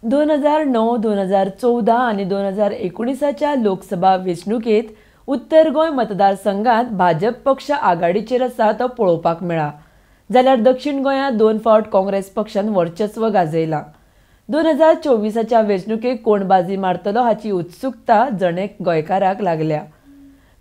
2009, 2014 आनी 2019च्या लोकसभा वेंचणुकेंत उत्तर गोंय मतदारसंघात भाजप पक्ष आघाडीचेर आसा तो पळोवपाक मेळ्ळा. जाल्यार दक्षिण गोंयांत 2 फावट काँग्रेस पक्षान वर्चस्व गाजयलां. 2024च्या वेंचणुकेक कोण बाजी मारतलो हाची उत्सुकता जण एक गोंयकाराक लागल्या.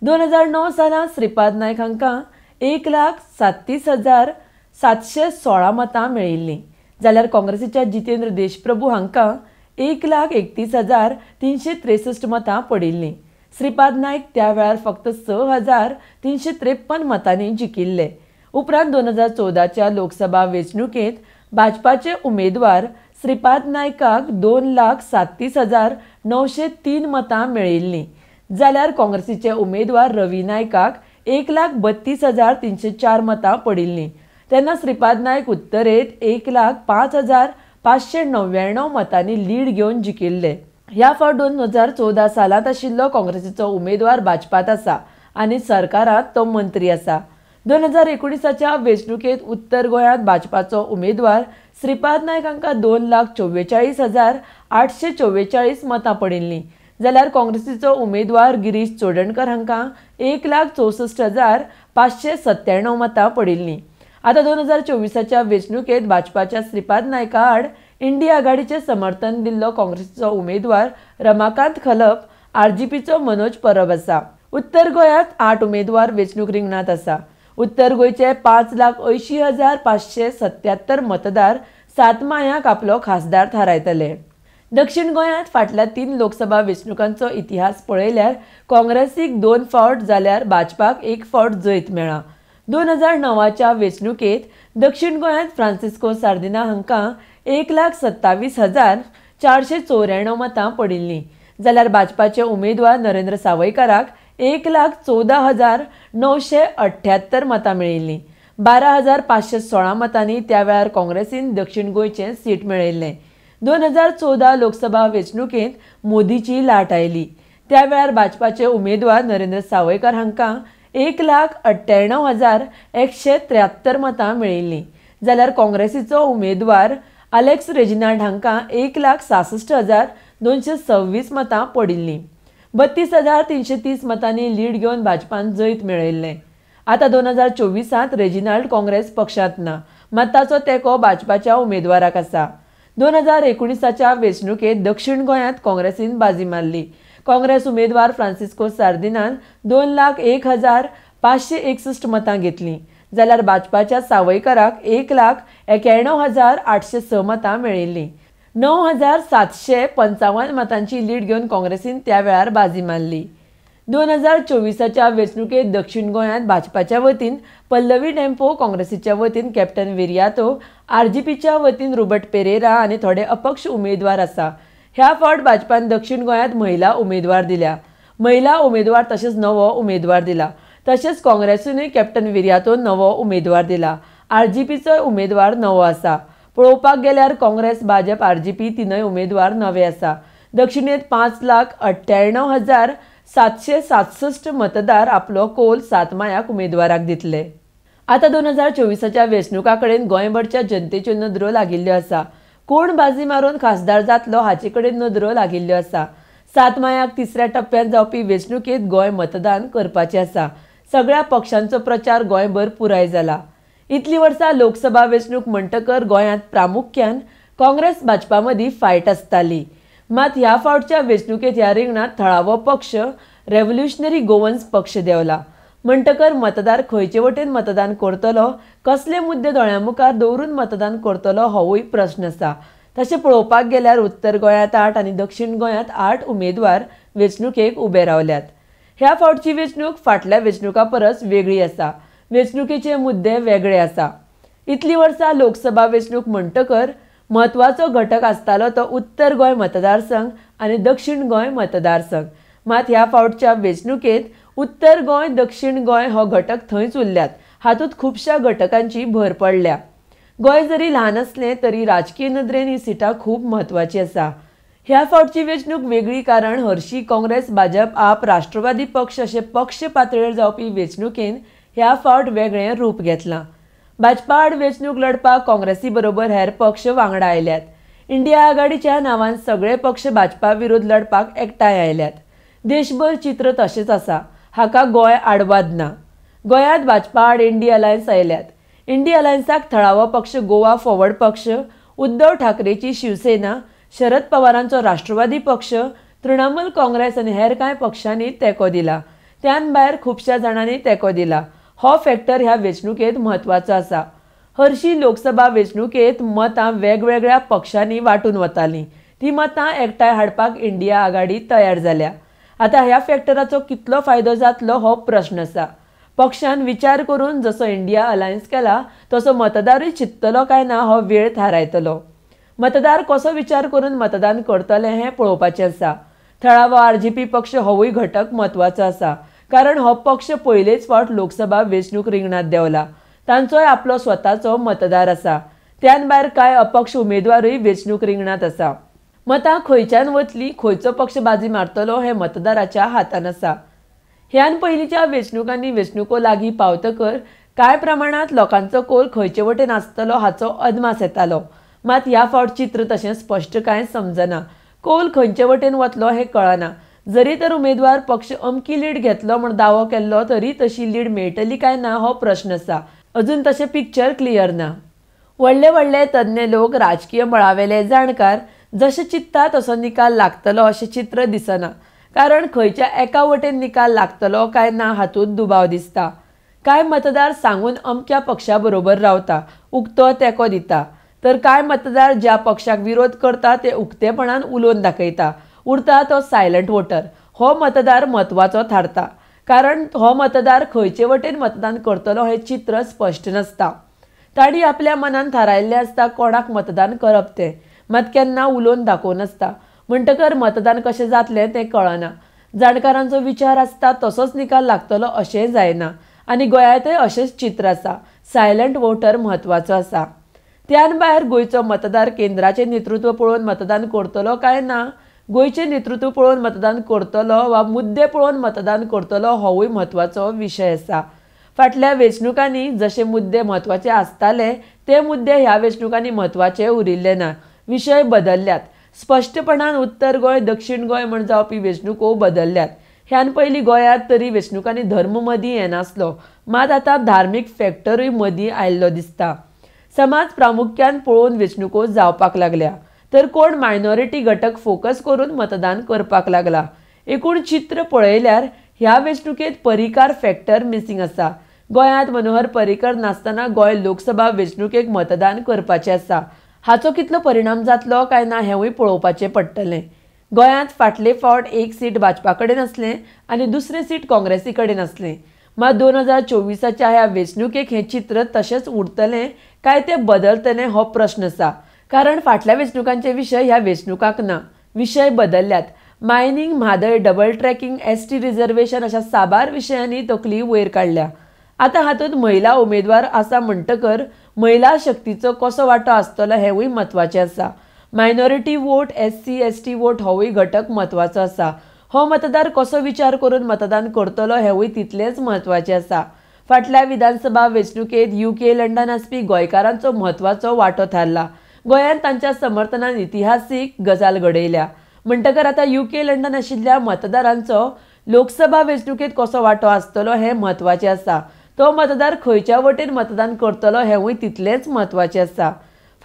2009 सालांत श्रीपाद नायक हांकां 1,37,716 मतां मेळिल्लीं, जाल्यार काँग्रेसीच्या जितेंद्र देशप्रभू हांकां 1,31,363 मतां पडिल्लीं. श्रीपाद नायक त्या वेळार फक्त 6,353 मतांनी जिखिल्ले. उपरांत 2014च्या लोकसभा वेंचणुकेंत भाजपाचे उमेदवार श्रीपाद नायकाक 2,37,903 मतां मेळिल्लीं, जाल्यार काँग्रेसीचे उमेदवार रवी नायकाक 1,32,304 मतां पडिल्लीं. तेन्ना श्रीपाद नायक उत्तरेंत 1,05,599 मतांनी लीड घेवन जिखिल्ले. ह्या फावट 2014 सालांत आशिल्लो काँग्रेसीचो उमेदवार भाजपांत आसा आनी सरकारांत तो मंत्री आसा. 2019च्या वेंचणुकेंत उत्तर गोंयांत भाजपाचो उमेदवार श्रीपाद नायक हांकां 2,44,844 मतां पडिल्लीं, जाल्यार काँग्रेसीचो उमेदवार गिरीश चोडणकर हांकां 1,64,597 मतां पडिल्लीं. आतां 2024च्या वेंचणुकेंत भाजपाच्या श्रीपाद नायका आड इंडिया आघाडीचें समर्थन दिल्लो काँग्रेसीचो उमेदवार रमाकांत खलप, आरजीपीचो मनोज परब आसा. उत्तर गोंयांत 8 उमेदवार वेंचणूक रिंगणांत आसा. उत्तर गोंयचे 5,80,577 मतदार 7 मायाक आपलो खासदार थारायतले. दक्षिण गोंयांत फाटल्या 3 लोकसभा वेंचणुकांचो इतिहास पळयल्यार काँग्रेसीक 2 फावट जाल्यार भाजपाक 1 फावट जैत मेळ्ळां. 2009च्या वेंचणुकेंत दक्षिण गोंयांत फ्रांसिस्को सार्दिना हांकां 1,27,494 मतां पडिल्लीं, जाल्यार भाजपाचे उमेदवार नरेंद्र सावयकाराक 1,14,978 मतां मेळिल्लीं. 12,516 मतांनी त्या वेळार काँग्रेसीन दक्षिण गोंयचें सीट मेळयल्लें. 2014 लोकसभा वेंचणुकेंत मोदीची लाट आयली. त्या वेळार भाजपाचे उमेदवार नरेंद्र सावयकार हांकां 1,98,173 मतां मेळिल्लीं, जाल्यार काँग्रेसीचो उमेदवार अलेक्स रेजिनाल्ड हांकां 1,66,226 मतां पडिल्लीं. 32,330 मतांनी लीड घेवन भाजपान जैत मेळयल्लें. आतां 2024 रेजिनाल्ड काँग्रेस पक्षांत ना, मात ताचो तेंको भाजपाच्या उमेदवाराक आसा. 2019च्या वेंचणुकेंत दक्षिण गोंयांत काँग्रेसीन बाजी मारली. काँग्रेस उमेदवार फ्रांसिस्को सार्दिनान 2,01,561 मतां घेतलीं, जाल्यार भाजपाच्या सावयकाराक 1,91,806 मतां मेळिल्लीं. 9,755 मतांची लीड घेवन काँग्रेसीन त्या वेळार बाजी मारली. 2024च्या वेंचणुकेंत दक्षिण गोंयांत भाजपाच्या वतीन पल्लवी डेम्पो, काँग्रेसीच्या वतीन कॅप्टन विरियातो, आरजीपीच्या वतीन रोबर्ट पेरेरा आनी थोडे अपक्ष उमेदवार आसा. ह्या फावट भाजपान दक्षिण गोंयांत महिला उमेदवार दिल्या. महिला उमेदवार तशेंच नवो उमेदवार दिला. तशेंच काँग्रेसीनूय कॅप्टन विरियातो नवो उमेदवार दिला. आरजीपीचो उमेदवार नवो आसा. पळोवपाक गेल्यार काँग्रेस, भाजप, आरजीपी 3 उमेदवार नवे आसा. दक्षिणेंत 5,98,767 मतदार आपलो कोल 7 मायाक उमेदवाराक दितले. आतां 2024च्या वेंचणुकां कडेन गोंयभरच्या जनतेच्यो नदरो लागिल्ल्यो आसा. कोण बाजी मारून खासदार जातलो हाचे कडेन नदरो लागिल्ल्यो आसा. 7 मायाक तिसऱ्या टप्प्यांत जावपी वेंचणुकेंत गोंय मतदान करपाचें आसा. सगळ्या पक्षांचो प्रचार गोंयभर पुराय जाला. इतलीं वर्सां लोकसभा वेंचणूक म्हणटकर गोंयांत प्रामुख्यान काँग्रेस भाजपा मदीं फायट आसताली. मात ह्या फावटच्या वेंचणुकेंत ह्या रिंगणांत थळावो पक्ष रेव्होल्युशनरी गोवन्स पक्ष देंवला. म्हणटकर मतदार खंयचे वटेन मतदान करतलो, कसले मुद्दे दोळ्यां मुखार दवरून मतदान करतलो होवूय प्रस्न आसा. तशें पळोवपाक गेल्यार उत्तर गोंयांत 8 आनी दक्षिण गोंयांत 8 उमेदवार वेंचणुकेक उबे रावल्यात. ह्या फावटची वेंचणूक फाटल्या वेंचणुकां परस वेगळी आसा. वेंचणुकेचे मुद्दे वेगळे आसा. इतलीं वर्सां लोकसभा वेंचणूक म्हणटकर म्हत्वाचो घटक आसतालो तो उत्तर गोंय मतदारसंघ आनी दक्षिण गोंय मतदारसंघ. मात ह्या फावटच्या वेंचणुकेंत उत्तर गोंय, दक्षिण गोंय हो घटक थंयच उरल्यात. हातूंत खुबश्या घटकांची भर पडल्या. गोंय जरी ल्हान आसलें तरी राजकीय नदरेन ही सिटां खूब म्हत्वाची आसा. ह्या फावटची वेंचणूक वेगळी कारण हरशी काँग्रेस, भाजप, आप, राष्ट्रवादी पक्ष अशे पक्ष पातळेर जावपी वेंचणुकेन ह्या फावट वेगळें रूप घेतलां. भाजपा आड वेंचणूक लढपाक काँग्रेसी बरोबर हेर पक्ष वांगडा आयल्यात. इंडिया आघाडीच्या नांवान सगळे पक्ष भाजपा विरोध लढपाक एकठांय आयल्यात. देशभर चित्र तशेंच आसा. हाका गोंय आडवाद ना. गोंयांत भाजपा आड इंडी अलायन्स आयल्यात. इंडी अलायन्साक थळावो पक्ष गोवा फॉरवर्ड पक्ष, उद्धव ठाकरेची शिवसेना, शरद पवारांचो राष्ट्रवादी पक्ष, तृणमूल काँग्रेस आनी हेर कांय पक्षांनी तेंको दिला. त्यान भायर खुबश्या जाणांनी तेंको दिला. हो फॅक्टर ह्या वेंचणुकेंत म्हत्वाचो आसा. हरशी लोकसभा वेंचणुकेंत मतां वेगवेगळ्या पक्षांनी वांटून वतालीं. ती मतां एकठांय हाडपाक इंडिया आघाडी तयार जाल्या. आतां ह्या फॅक्टराचो कितलो फायदो जातलो हो प्रश्न आसा. पक्षान विचार करून जसो इंडिया अलायन्स केला तसो मतदारूय चिंततलो काय ना हो वेळ थारायतलो. मतदार कसो विचार करून मतदान करतले हें पळोवपाचें आसा. थळावो आरजीपी पक्ष होवूय घटक म्हत्वाचो आसा, कारण हो पक्ष पयलेच फावट लोकसभा वेंचणूक रिंगणांत देंवला. तांचोय आपलो स्वताचो मतदार आसा. त्यान भायर कांय अपक्ष उमेदवारूय वेंचणूक रिंगणांत आसा. मतां खंयच्यान वतली, खंयचो पक्ष बाजी मारतलो हें मतदाराच्या हातान आसा. ह्यान पयलींच्या वेंचणुकांनी वेंचणुको लागीं पावतकर कांय प्रमाणांत लोकांचो कोल खंयचे वटेन आसतलो हाचो अदमास येतालो. मात ह्या फावट चित्र तशें स्पश्ट कांय समजना. कोल खंयचे वटेन वतलो हें कळना. जरी तर उमेदवार पक्ष अमकी लीड घेतलो म्हूण दावो केल्लो तरी तशी लीड मेळटली काय ना हो प्रश्न आसा. अजून तशें पिक्चर क्लियर ना. व्हडले व्हडले तज्ञ लोक, राजकीय मळावेले जाणकार जशें चिंतता तसो निकाल लागतलो अशें चित्र दिसना, कारण खंयच्या एका वटेन निकाल लागतलो काय ना हातूंत दुबाव दिसता. कांय मतदार सांगून अमक्या पक्षा बरोबर रावता, उक्तो तेंको दिता, तर कांय मतदार ज्या पक्षाक विरोध करता ते उक्तेपणान उलोवन दाखयता. उरता तो सायलंट वोटर. हो मतदार म्हत्वाचो थारता, कारण हो मतदार खंयचे वटेन मतदान करतलो हें चित्र स्पश्ट नासता. तांणी आपल्या मनान थारायल्लें आसता कोणाक मतदान करप तें, मात केन्ना उलोवन दाखोवनासता. म्हणटकर मतदान कशें जातलें तें कळना. जाणकारांचो विचार आसता तसोच निकाल लागतलो अशेंय जायना आनी गोंयांतय अशेंच चित्र आसा. सायलंट वोटर म्हत्वाचो आसा. त्यान भायर गोंयचो मतदार केंद्राचें नेतृत्व पळोवन मतदान करतलो काय ना, गोंयचें नेतृत्व पळोवन मतदान करतलो वा मुद्दे पळोवन मतदान करतलो होवूय म्हत्वाचो विशय आसा. फाटल्या वेंचणुकांनी जशे मुद्दे म्हत्वाचे आसताले ते मुद्दे ह्या वेंचणुकांनी म्हत्वाचे उरिल्ले ना. विशय बदलल्यात. स्पश्टपणान उत्तर गोंय, दक्षिण गोंय म्हण जावपी वेंचणुको बदलल्यात. ह्यान पयलीं गोंयांत तरी वेंचणुकांनी धर्म मदीं येनासलो, मात आतां धार्मीक फॅक्टरूय मदीं आयिल्लो दिसता. समाज प्रामुख्यान पळोवन वेंचणुको जावपाक लागल्या, तर कोण मायनॉरिटी घटक फोकस करून मतदान करपाक लागला. एकूण चित्र पळयल्यार ह्या वेंचणुकेंत पर्रीकार फॅक्टर मिसिंग आसा. गोंयांत मनोहर पर्रीकर नासतना गोंय लोकसभा वेंचणुकेक मतदान करपाचें आसा. हाचो कितलो परिणाम जातलो काय ना हेंवूय पळोवपाचें पडटलें. गोंयांत फाटले फावट एक सीट भाजपा कडेन आसलें आनी दुसरें सीट काँग्रेसी कडेन आसलें. मात 2024च्या ह्या वेंचणुकेक हें चित्र तशेंच उरतलें काय तें बदलतलें हो प्रश्न आसा, कारण फाटल्या वेंचणुकांचे विशय ह्या वेंचणुकांक ना. विशय बदलल्यात. Mining, Mhadei, double tracking, ST reservation अशा साबार विशयांनी तकली वयर काडल्या. आतां हातूंत महिला उमेदवार आसा म्हणटकर महिला शक्तीचो कसो वांटो आसतलो हेंवूय म्हत्वाचें आसा. Minority vote, SC ST vote होवूय घटक म्हत्वाचो आसा. हो मतदार कसो विचार करून मतदान करतलो हेंवूय तितलेंच म्हत्वाचें आसा. फाटल्या विधानसभा वेंचणुकेंत UK London आसपी गोंयकारांचो म्हत्वाचो वांटो थारला. गोंयांत तांच्या समर्थनान इतिहासीक गजाल घडयल्या. म्हणटकर आतां UK London आशिल्ल्या मतदारांचो लोकसभा वेंचणुकेंत कसो वांटो आसतलो हें म्हत्वाचें आसा. तो मतदार खंयच्या वटेन मतदान करतलो हेंवूय तितलेंच म्हत्वाचें आसा.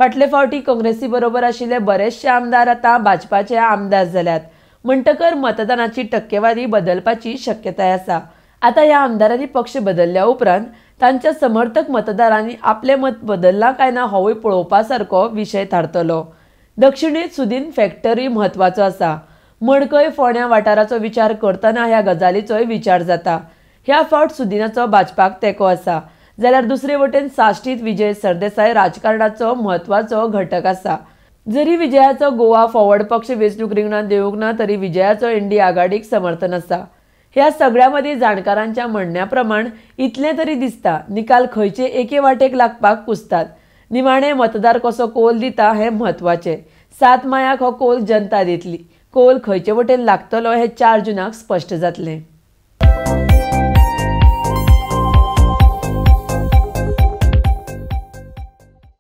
फाटले फावटी काँग्रेसी बरोबर आशिल्ले बरेचशे आमदार आतां भाजपाचे आमदार जाल्यात. म्हणटकर मतदानाची टक्केवारी बदलपाची शक्यताय आसा. आतां ह्या आमदारांनी पक्ष बदलल्या उपरांत तांच्या समर्थक मतदारांनी आपलें मत बदललां काय ना होवूय पळोवपा सारको विशय थारतलो. दक्षिणेंत सुदीन फॅक्टरूय म्हत्वाचो आसा. मडकय, फोंड्या वाठाराचो विचार करतना ह्या गजालीचोय विचार जाता. ह्या फावट सुदिनाचो भाजपाक तेंको आसा, जाल्यार दुसरे वटेन साश्टीत विजय सरदेसाय राजकारणाचो म्हत्वाचो घटक आसा. जरी विजयाचो गोवा फॉरवर्ड पक्ष वेंचणूक रिंगणांत देवूंक ना तरी विजयाचो इंडी आघाडीक समर्थन आसा. ह्या सगळ्या मदीं जाणकारांच्या म्हणण्या प्रमाण इतलें तरी दिसता, निकाल खंयचे एके वाटेक लागपाक कुसतात. निमाणे मतदार कसो कोल दिता हें म्हत्वाचें. 7 मायाक हो कोल जनता दितली. कोल खंयचे वटेन लागतलो हें 4 जूनाक स्पश्ट जातलें.